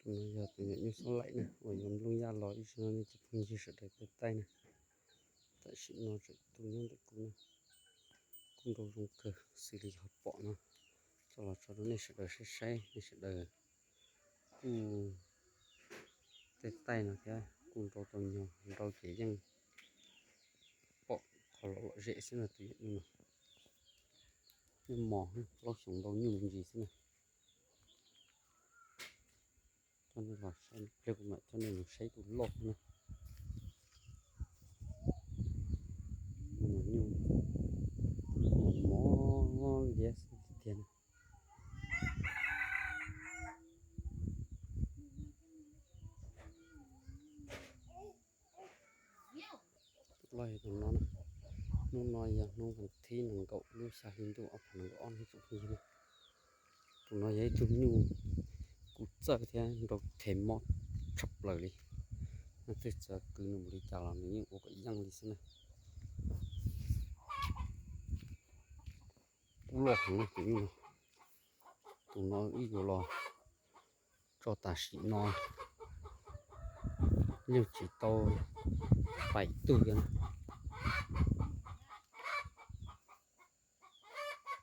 Tus no yog tus nyuam nyuj xob laim na, uas yuav nplooj yaj los ib zaug no nej cov phooj ywg sawv daws tau taij na. Tam sim no tseem tu nyob ntawm kuv na. Kuj nrau zoo kawg xws li yog pom no, coj los tso rau nej sawv daws saib saib, nej sawv daws kuj tej taij no thiab kuj nrau tau nyog nrau ces yeej pom qhov lom lom zem xwb na tus yam nyuj no. Nyuj mos plaub xyoos ntau nyuj me ntsis xwb na. Coj nej los saib, pliag kuv mam coj nej mus saib tus loj na. Nyuj mos mos liab xwb tiag tiag na. Loj yog tus no na. Hnub no yog hnub vas thib nees nkaum lub xya hli ntuj ob phav nees nkaum ob no tsoom phooj ywg na. Tus no yog ib tug nyuj kuj txawj thiab nrau them mob tshaj plaws li. Nej twb txawm kwv nws mus li cas los nws yeej ua kom yeej li xwb na. Kuj loj heev na tus nyuj no. Tus no wb yuav los tso tam sim no yeej tsis tau pais tug li na.